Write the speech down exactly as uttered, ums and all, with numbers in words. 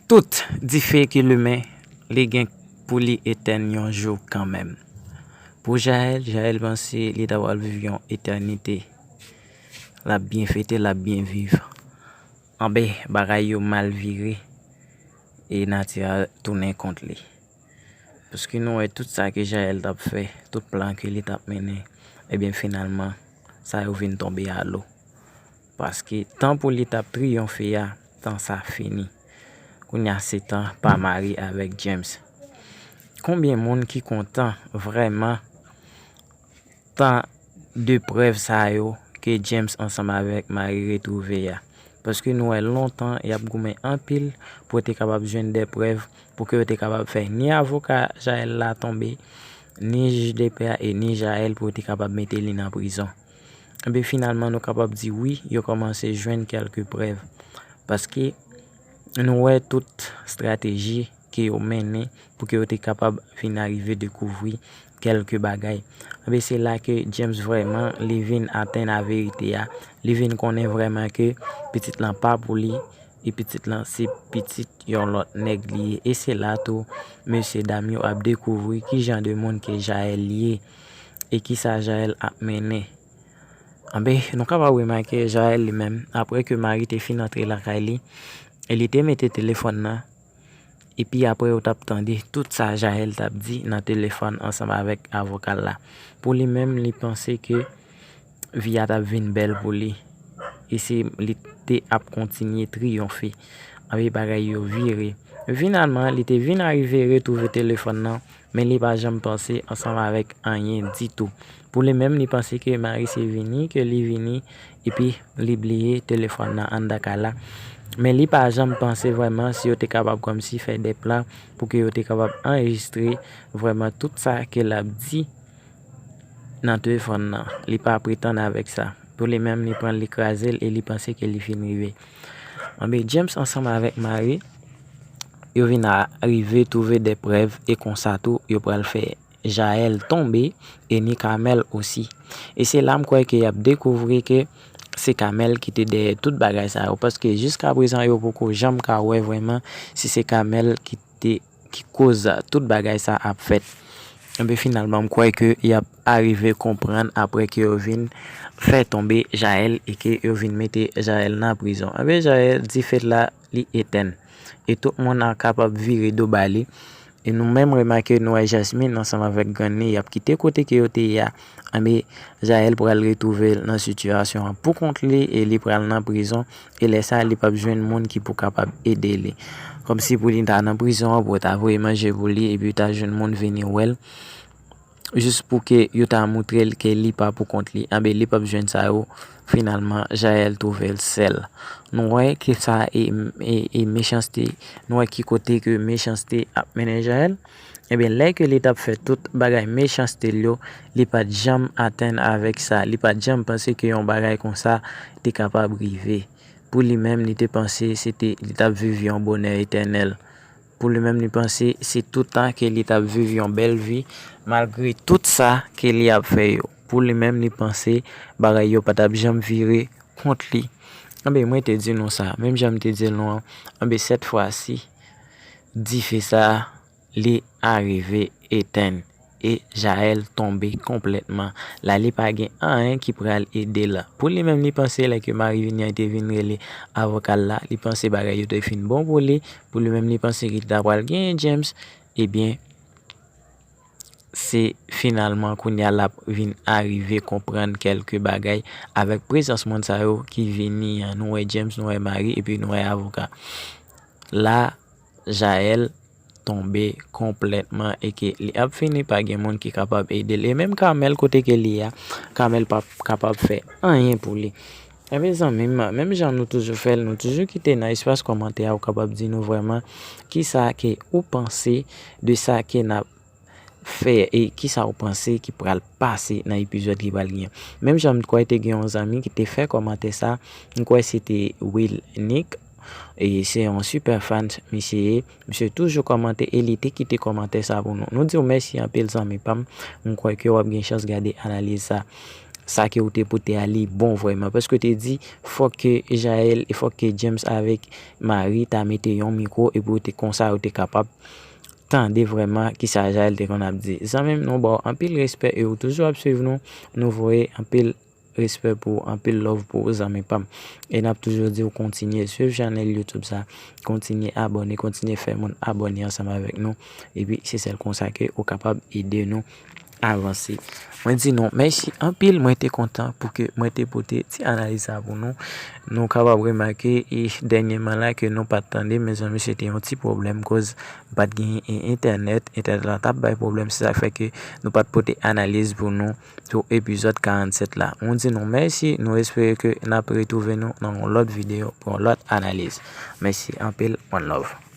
Tout dife ki limen, li gen pou li etèn yon jou kanmenm. Pou Jaël, Jaël panse li ta pral viv yon etènite. L ap byen fete, l ap byen viv. Anben, bagay yo mal vire e nati a tounen kont li. Paske nou wè tout sa ke Jaël t ap fè, tout plan ke li t ap mennen, ebyen finalman, sa yo vin tonbe a lo. Paske tan pou li t ap triyonfe a, tan sa fini. Kounye a se tan pa Marie avèk James. Konbyen moun ki kontan vrèman tan de prèv sa yo ke James ansanm avèk Marie retwouve a? Paske nou wè lontan y ap goumen anpil pou yo te kapab jwenn de prèv pou ke yo te kapab fè ni avoka Jaël la tonbe, ni jij de pè a e ni Jaël pou yo te kapab mete li nan prizon. Ebyen finalman nou kapab di wi, yo kòmanse jwenn kèlke prèv. Paske nou wè tout estrateji ke yo mennen pou ke yo te kapab vin arive dekouvri kèlke bagay. Ebyen se la ke James vrèman li vin atenn a verite a, li vin konnen vrèman ke pitit lan pa pou li e pitit lan se pitit yon lòt nèg li ye. E se la tou mesye dam yo ap dekouvri ki jan de moun ke Jaël ye e kisa Jaël ap mennen. Anben, nou kapab remake Jaël li menm, apre ke Marie te fin antre lakay li, e li te mete telefòn nan, epi apre yo t ap tande tout sa Jaël t ap di nan telefòn ansanm avèk avoka l la. Pou li menm, li panse ke vi a t ap vin bèl pou li, e se li te ap kontinye triyonfe. Anben, bagay yo vire. Finalman, li te vin arive retwouve telefòn nan, men li pa janm panse ansanm avèk anyen ditou. Pou li menm, li panse ke Marie se vini ke li vini, epi li bliye telefòn nan anndan kay la. Men li pa janm panse vrèman si yo te kapab kòmsi fè de plan pou ke yo te kapab anrejistre vrèman tout sa ke l ap di nan telefòn nan. Li pa pretann avèk sa. Pou li menm, li pran l, li kraze l e li panse ke li fin rive. Anben, James ansanm avèk Marie, yo vin a rive twouve de prèv e konsa tou, yo pral fè Jaël tonbe e ni Kamèl osi. E se la m kwè ke y ap dekouvri ke se Kamèl ki te dèyè tout bagay sa yo, paske jiska prezan yo poko janm ka wè vrèman si se Kamèl ki te, ki koz tout bagay sa ap fèt. Enben finalman m kwè ke y ap arive konprann apre ke yo vin fè tonbe Jaël e ke yo vin mete Jaël nan prizon. Enben Jaël, dife la li etèn. E tout moun an kapab vire do ba li. E nou menm remake nou wè Jasmine ansanm avèk grann li y ap kite kote ke yo te ye a. Anben Jaël pral retwouve l nan sitiyasyon an pou kont li e li pral nan prizon. E lè sa a, li p ap jwenn moun ki pou kapab ede li. Kòmsi pou li ta nan prizon an, pou yo ta voye manje pou li, epi yo ta jwenn moun vini wè l. Jis pou ke yo ta montre l ke li pa pou kont li. Anben, li p ap jwenn sa yo. Finalman, Jaël twouve l sèl. Nou wè ke sa e, e, e mechanste. Nou wè ki kote ke mechanste ap mennen Jaël. Ebyen, lè ke li t ap fè tout bagay mechanste l yo, li pa t janm atann avèk sa. Li pa t janm panse ke yon bagay konsa te kapab rive. Pou li menm, li te panse se te, li t ap viv yon bonè etènèl. Pou li menm, li panse se tout tan ke li t ap viv yon bèl vi, malgre tout sa ke li ap fè yo. Pou li menm, li panse bagay yo pa t ap janm vire kont li. Anben, mwen te di nou sa, menm jan m te di l nou an, anben, sèt fwa si, dife sa a, li arive etenn. E Jaël tonbe konplètman. La, li pa gen anyen ki pral ede l. Pou li menm, li panse lè ke Marie vini an te vin rele avoka l la, li panse bagay yo te fin bon pou li. Pou li menm, li panse ke li ta pral genyen James. Ebyen, se finalman kounye a l ap vin arive konprann kèlke bagay avèk prezans moun sa yo ki vini an. Nou wè James, nou wè Marie, epi nou wè avoka. La, Jaël tonbe konplètman e ke li ap fini pa gen moun ki kapab ede l. E menm Kamèl kote ke li ye a, Kamèl p ap kapab fè anyen pou li. Ebyen zanmi m, menm jan nou toujou fè l, nou toujou kite nan espas kòmantè a, ou kapab di nou vrèman kisa ke ou panse de sa ke n ap fè e kisa ou panse ki pral pase nan epizòd ki pral genyen. Menm jan m kwè te gen yon zanmi ki te fè kòmantè sa, m kwè se te Will Nick, e se yon super fan misye ye. Misye toujou kòmante e li te kite kòmantè sa pou nou. Nou di w mèsi anpil zanmi pa m. M kwè ke w ap gen chans gade analiz sa. sa ke ou te pote a li bon vrèman. Paske ou te di, fòk ke Jael e fòk ke James avèk Marie ta mete yon mikwo, epi ou te konsa, ou te kapab tande vrèman kisa Jael te konn ap di. Zanmi m, nou ba w anpil respè e ou toujou ap swiv nou. Nou voye anpil respè pou ou, anpil love pou ou, zanmi pa m. E n ap toujou di w kontinye swiv chanèl YouTube sa, kontinye abòne, kontinye fè moun abòne ansanm avèk nou. Epi se sèl konsa ke ou kapab ede nou avanse. Mwen di nou mèsi anpil, mwen te kontan pou ke mwen te pote ti analiz sa pou nou. Nou kapab remake e dènyèman la ke nou pa t tande, mezanmi, se te yon ti pwoblèm koz pa t gen e, entènèt, entènèt la t ap bay pwoblèm, se sa k fè ke nou pa t pote analiz pou nou pou epizòd karannsèt la. Mwen di nou mèsi, nou espere ke n ap retwouve nou nan yon lòt videyo pou yon lòt analiz. Mèsi anpil, one love.